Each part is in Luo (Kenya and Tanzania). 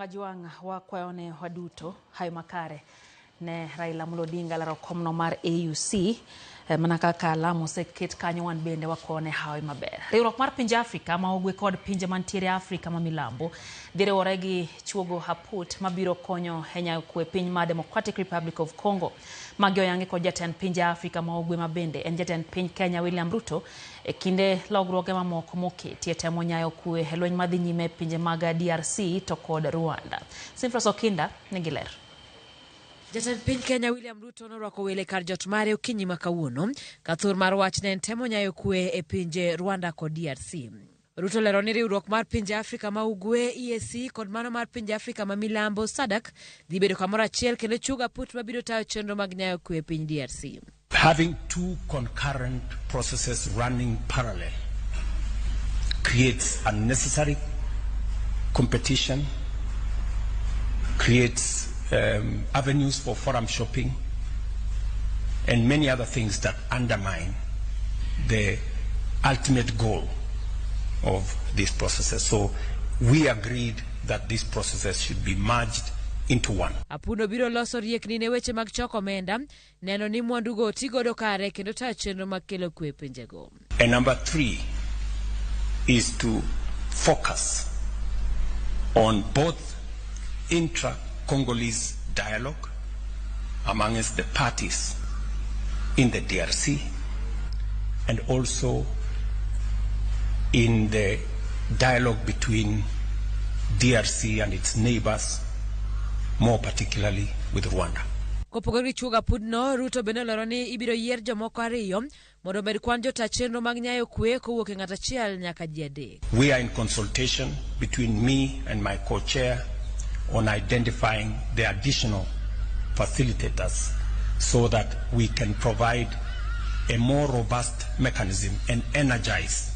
Ajwang' wakwayone waduto hayo makare ne Raila Amolo Odinga laro komno mar AUC mana kaka alama oseket kanyo, wan bende wakone hawi maber. Riwruok mar pinje Afrika ma ugwe kod pinje mantiere Afrika ma milambo dhi riwore gi chuogo haput mabiro konyo e nyayo kwe piny ma Democratic Republic of Congo. Magi oyangi kod jatend pinje Afrika ma ugwe ma bende en jatend piny Kenya William Ruto e kinde lokruoge mamoko moketi e temo nyayo kwe e lweny madhi nyime e pinje mag DRC to kod Rwanda. Simfros Okinda nigi ler. Jatend piny Kenya William Ruto norwako wele kar jot mare okinyi ma kawuono ka thur mar wach ne en temo nyayo kwe e pinje Rwanda kod DRC. Ruto lero ni riwruok mar pinje Afrika ma ugwe EAC kod mano mar pinje Afrika ma milambo SADC dhi bedo kamoro achiel kendo chugo aput mabiro tayo chenro mag nyayo kwe e piny DRC. Having two concurrent processes running parallel creates unnecessary competition, creates avenues for forum shopping, and many other things that undermine the ultimate goal of these processes. So we agreed that these processes should be merged into one. Apuno biro loso riekni ne weche mag choko omenda, neno ni mwandugo oti godo kare kendo tayo chenro mag kelo kwe e pinjego. And number three is to focus on both intra-Congolese dialogue amongst the parties in the DRC and also in the dialogue between DRC and its neighbors, more particularly with Rwanda. Kopogore gi chuogo apudno, Ruto bende olero ni ibiro yier jomoko ariyo mondo omed kwan jota chenro mag nyayo kwe kowuok e ng'ato achiel nyaka ji adek. We are in consultation between me and my co-chair on identifying the additional facilitators so that we can provide a more robust mechanism and energize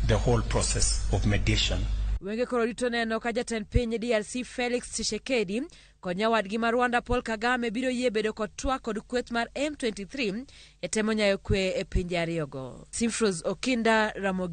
the whole process of mediation. Wenge koro rito neno ka jatend piny DRC Felix Tshisekedi kod nyawadgi ma Rwanda Paul Kagame biro yie bedo kod twak kod kweth mar M23 e temo nyayo kwe e pinje ariyogo. Simfros Okinda, Ramogi.